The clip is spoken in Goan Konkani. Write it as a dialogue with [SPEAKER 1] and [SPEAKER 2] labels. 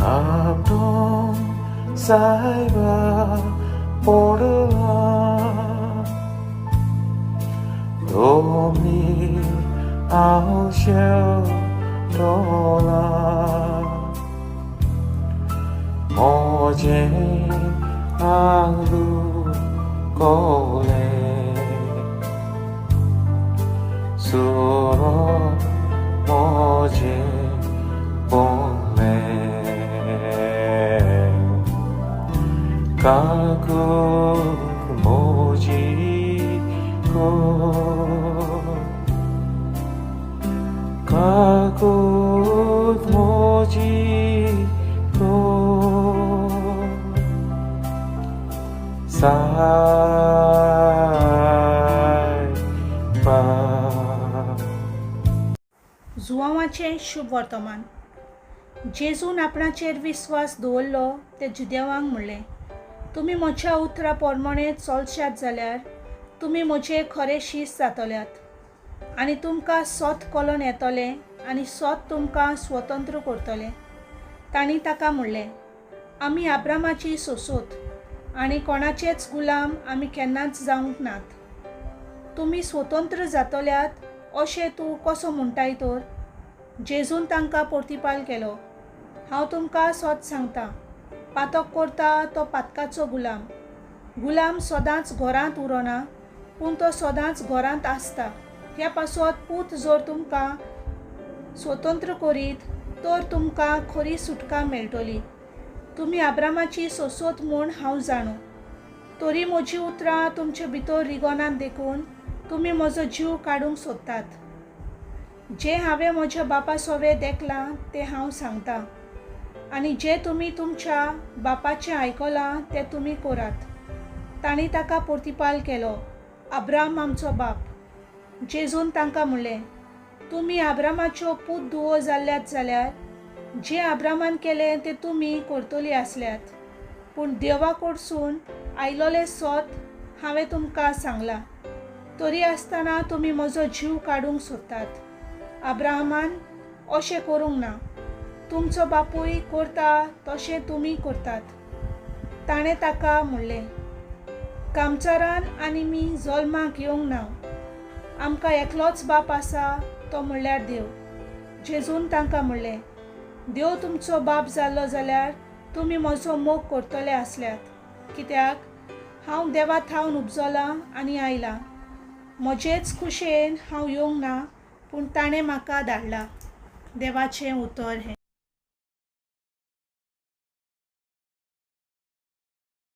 [SPEAKER 1] आपटून सायबा पडला दोमीर आवशेव टोला मोजें आंगलू कोले सुरो मोजें पोंगलें काकूत मोजी को काकूत मोजी को सायबा.
[SPEAKER 2] जुवांवाचें शुभ वर्तमान. जेजून आपणाचेर विस्वास दवरलो ते जुदेवांक म्हणलें, तुमी म्हज्या उतरा प्रमाणें चलशात जाल्यार तुमी म्हजे खरे शीस जातल्यात आनी तुमकां सोत कळोन येतलें आनी सोत तुमकां स्वतंत्र करतलें. तांणी ताका म्हणलें, आमी आब्रामाची सोसोत आनी कोणाचेच गुलाम आमी केन्नाच जावंक नात. तुमी स्वतंत्र जातल्यात अशें तूं कसो म्हणटाय तर? जेजून तांकां प्रतिपाल केलो, हांव तुमकां सत सांगतां, पातक करता तो पातकाचो गुलाम. गुलाम सदांच घरांत उरना, पूण तो सदांच घरांत आसता. ह्या पासत पूत जर तुमकां स्वतंत्र करीत तर तुमकां खरी सुटका मेळटली. तुमी आब्रामाची सोसोत म्हूण हांव जाणो, तरी म्हजीं उतरां तुमचे भितर रिगोनात देखून तुमी म्हजो जीव काडूंक सोदतात. जें हांवें म्हज्या बापा सोवें देखलां तें हांव सांगतां आनी जें तुमी तुमच्या बापाचें आयकलां तें तुमी करात. तांणी ताका प्रतिपाल केलो, अब्राम आमचो बाप. जेजून तांकां म्हणलें, तुमी आब्रामाच्यो पूत धुवो जाल्ल्यात जाल्यार जें आब्रामान केलें तें तुमी करतली आसल्यात. पूण देवा कडसून आयलोलें सोत हांवें तुमकां सांगलां, तरी आसतना तुमी म्हजो जीव काडूंक सोदतात. अब्राहमान अशें करूंक ना. तुमचो बापूय करता तशें तुमी करतात. ताणें ताका म्हणलें, कामचारान आनी मी जल्माक येवंक ना, आमकां एकलोच बाप आसा तो म्हणल्यार देव. जेजून तांकां म्हणलें, देव तुमचो बाप जाल्लो जाल्यार तुमी म्हजो मोग करतले आसल्यात, कित्याक हांव देवा थावन उपजलां आनी आयलां. म्हजेच खुशयेन हांव येवंक ना, पूण ताणें म्हाका धाडला. देवाचें उतर हें.